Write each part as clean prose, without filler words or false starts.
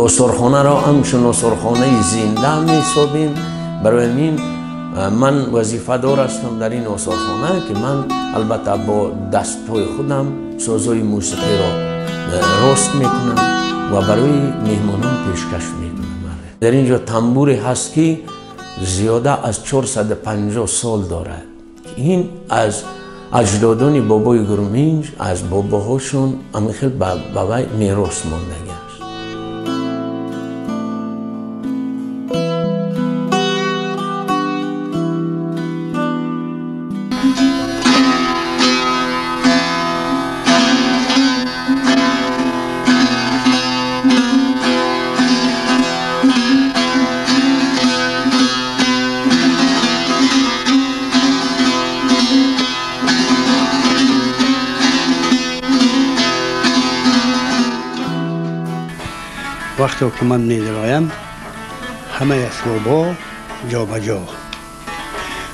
Осорхонаро ҳамчун осорхонаи зинда меҳисобем. Барои ҳамин ман вазифадор ҳастам дар ин осорхона, ки ман албатта бо дастҳои худам созҳои мусиқиро рост мекунам ва барои меҳмонон пешкаш мекунам. Дар ин ҷо тамбуре ҳаст, ки зиёда аз 450 сол дорад. Ин аз аҷдодони бобои Гурминҷ, аз бобоҳошон ҳамин хел ба вай мерос мондагӣ аст. Вақте ки ман медароям, ҳамаи асбобҳо ҷобаҷо.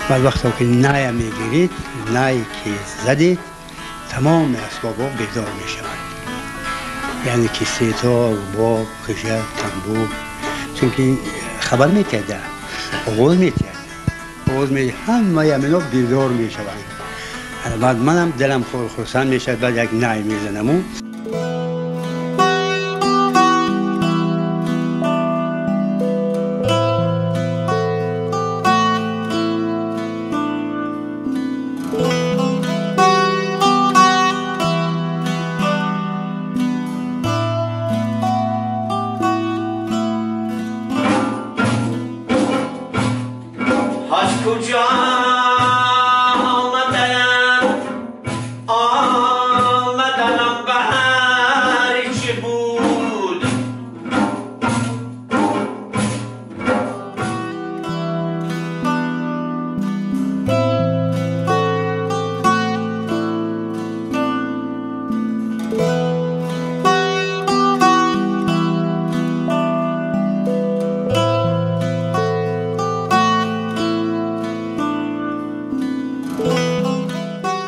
Баъд вақте ки ная мегирид, най ки задед, тамоми асбобҳо бедор мешаванд. Яъне ки сетор, рубоб, ғижак, тамбур, чунки хабар метиҳад, оғоз метиҳад, оғоз метиҳад, ҳамаи ҳамино бедор мешаванд. Баъд манам дилам хурсанд мешавад, баъд як най мезанаму.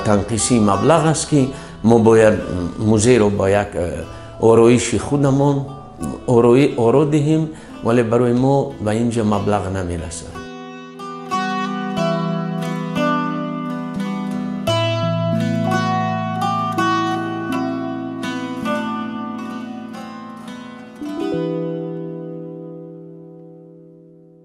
Танқисии маблағ аст, ки мо бояд музейро бо як ороиши худамон оро диҳем, вале барои мо ба ин ҷо маблағ намерасад.